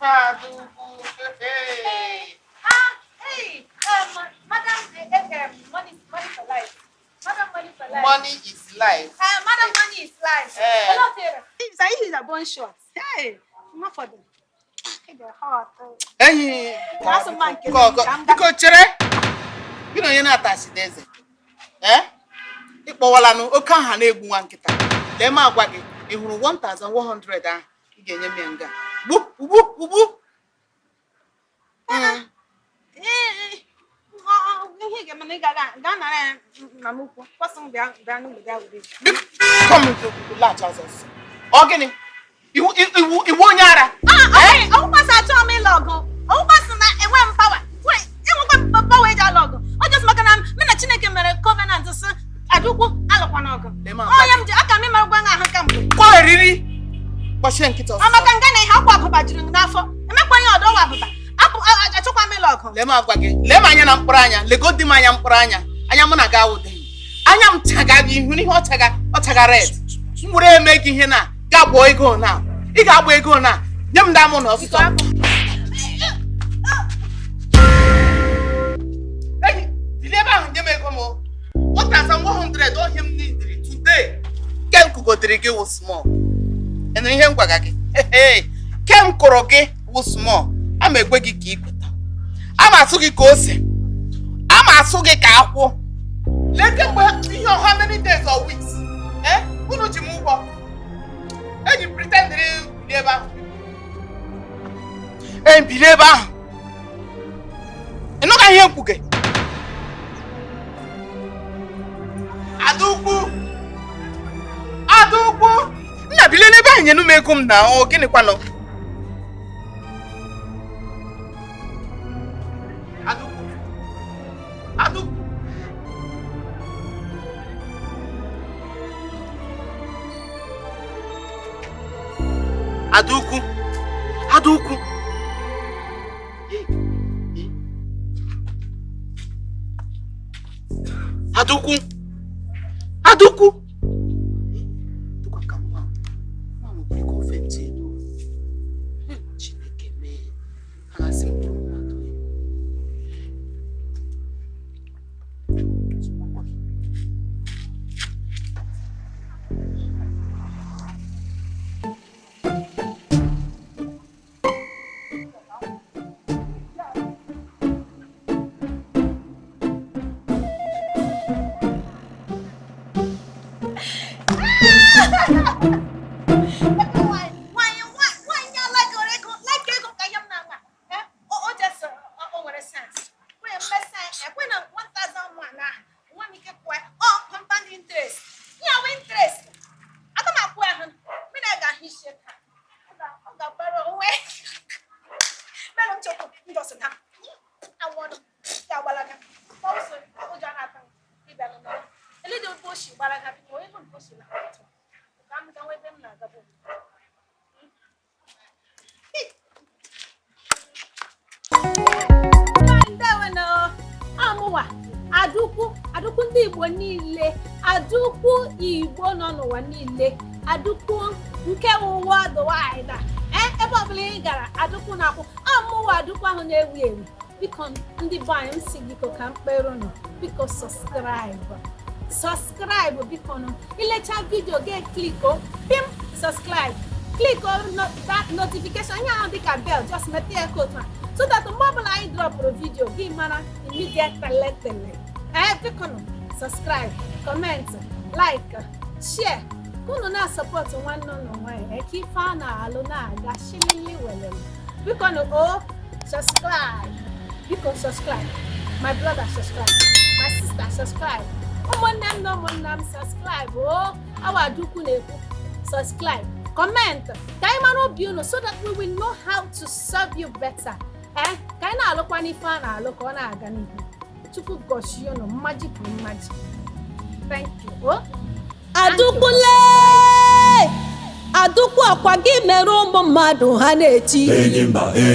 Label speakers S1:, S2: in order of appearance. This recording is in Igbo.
S1: Adukwu, hey.
S2: Ah, hey, Madam, money, money for life. Madam, money for life.
S1: Money is life.
S2: Madam, money is life.
S1: Eh.
S2: Hello, Tera. If I use a bone shot. Hey, not for them. Hey, they're hot.
S1: Enyi.
S2: Asụ mma nke
S1: Kọ-
S2: m
S1: Biko chere. Gị na onye na-atachite eze. Eh? Ịkpọwalanụ oke aha na-egbu nwa nkịta. Lee m agwa gị, ị hụrụ 1100 ahụ ị ga-enye m ya nga. Gbu, ugbu, ugbu.
S2: Ee, ihe ị ga-eme na ị ga nara ya na m ukwu. Kwasị m bịa bịa n'ụlọ bịa were.
S1: Biko, come laghachi azụ ọsọ. Ọ gịnị? Iwu iwu iwu onye ara.
S2: Ọgwụkwasị achọghị m ịlụ ọgụ. Ọgwụkwasị na enwe m power. Enwekwa m power eji alụ ọgụ. Ọ just maka na mụ na Chineke mere covenant sị Adukwu alụkwana ọgụ.
S1: Lee m agwa
S2: Onye
S1: gị.
S2: m ji aka m ịmarakwa ahụ kamgbe.
S1: Kwa eriri. Kpọchie nkịta ọsọ.
S2: Ọ maka nga na ihe akwa abụba juru m n'afọ. Emekwa ihe ọdọ ọwa abụba. Apụ achọkwa m ịlụ ọgụ.
S1: Lee m agwa gị, lee m anya na mkpụrụ anya, legodi m anya mkpụrụ anya. Anya mụ na gị awụdịghị. Anya m chaga gị ihu n'ihe ọ chaga, ọ chaga red. M were eme gị ihe na ga gbọọ ego na. Ị ga-agba ego na. Nye m damụ na ọsịsọ. Enyi, bilie ebe ahụ nye m ego m o. 1100 ohe m nidiri today. Ke m kụgodiri gị wụ small. Ị nụrụ ihe m gwaga gị? Ke m kụrụ gị wụ small. Ama ekwe gị ka ị kweta. Ama asụ gị ka ose. Ama asụ gị ka akwụ. Lee kemgbe ihe how many days or weeks? Eh? Unu ji m ụgwọ. Eji pretendịrị bilie ebe ahụ. Ee, bilie ebe ahụ. Ị nụga ihe m kwuge? Adaukwu! Adaukwu! Nna, bilie n'ebe ahụ nyenu m ego m na ọ gịnịkwanụ? Adaukwu! Adaukwu! Adaukwu! Adaukwu! Adaukwu! Adaukwu! Dịkwa ka nwa nwa nwekwara ike ofe ntị elu. Chineke mee ha na-asị mkpụrụ mmadụ.
S2: Nwaanyị nwaanyị alagoro ego like ego ka ihe m na-ama. O just o nwere sense. Kwe mmesa ekwe na 1001 ahụ nwa m ike kwụọ ọ compound interest. Ya wee interest. Aga m akwụ ahụ. Mmiri a ga-ahụ isi taa. Ọ ga-agbara onwe. Mere m chọpụ ndọsị na awọdụ ya agbalaga. Ọsọ ụjọ na-ata m ịbịa n'ụlọ. Elidi ebe o si gbalaga biko ebe nke o si na ka m gawa ebe m na-agabụ. Ndeweno, amụwa Adukwu, Adukwu ndị Igbo niile, Adukwu Igbo nọ n'ụwa niile, Adukwu nke ụwa worldwide. Ee, ebe ọbụla ị gara, Adukwu na-akwụ. Amụwa Adukwu ahụ na-ewu ewu. Biko ndị be anyị, m si biko ka m kpere unu, biko subscribe. Subscribe biko nụ. Ilecha video gị, clicko pim subscribe, click on that notification ihe ahụ dịka bell, just mete ya ka otu a so that mgbe ọbụla anyị dropụrụ video gị mara immediately. Ee, biko nụ, subscribe, comment, like, share ka unu na-asupport nwanne unu nwaanyị ka ife a na-alụ na-aga shilili welele. Biko nụ o, subscribe, biko subscribe. My brother, subscribe. My sister, subscribe. Ụmụnne m na ụmụnna m, subscribe o. Awa Adukwu na-ekwu, subscribe, comment ka anyị mara obi unu so that we will know how to serve you better. Ee, ka anyị na-alụkwa n'ife a na-alụ ka ọ na-aga n'ihu. Chukwu gọzie unu mmaji kwuru mmaji. Thank you o.
S3: Adukwule, Adukwu, ọkwa gị mere ụmụ mmadụ ha na-eti
S4: Enyi mba enyi.